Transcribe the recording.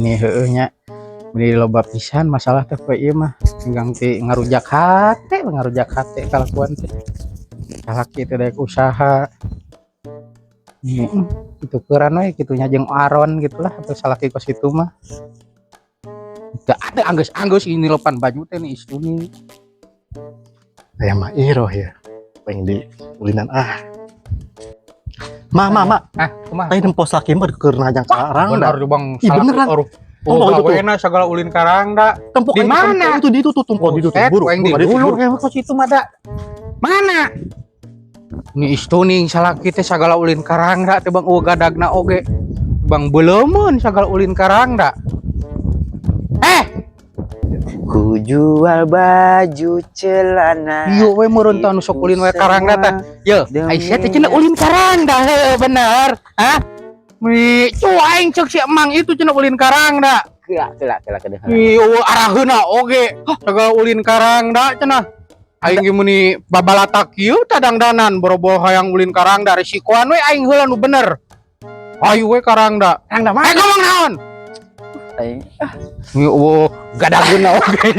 Ini heueuh nya. Meuni loba pisan masalah teh poe ieu mah. Enggang ti ngarujak hate, ngarujak hate kalakuan teh. Salaki teh daek usaha. Ini itu keuran we kitu nya jeung aron gitulah atau salaki kos itu mah. Teu ada anggeus-anggeus ini lepan baju teh nih istuni. Aya mah Iroh ya. Pengen di ulinan ah. Ma, ma, ma. Ah, kumaha? Tadi nempo salaki mah keur najang karang. Bener tuh, Bang. Ih, beneran. Aduh. Oh, Oh, itu tuh. gawena segala ulin karangda. Tempo Di mana? Itu di itu tuh, tempo di itu tuh. Buset, Buru, aing di buru, dulu buru. kayak kos itu mah da. Mana? Ini istuning salaki teh sagala ulin karangda teh, Bang, eueuh gadagna oge. Bang, beleumeun sagala ulin karangda. Eh, Ku jual baju celana. Ieu we meureun teh anu sok ulin we karangda teh. Ye, Aisyah teh cenah ulin karangda heueuh bener. Hah? Mi, cu aing ceuk si emang itu cenah ulin karangda. Kela kela kela kela. Ih, eueuh araheuna oge sagala ulin karangda cenah. Aing ge meuni babalatak kieu tadangdanan boro-boro hayang ulin karangda, resikoan we aing heula nu bener. Ayo we karangda. Karangda Eh, mana? Ngomong naon? Aing. Ih, eueuh gadageuna oge.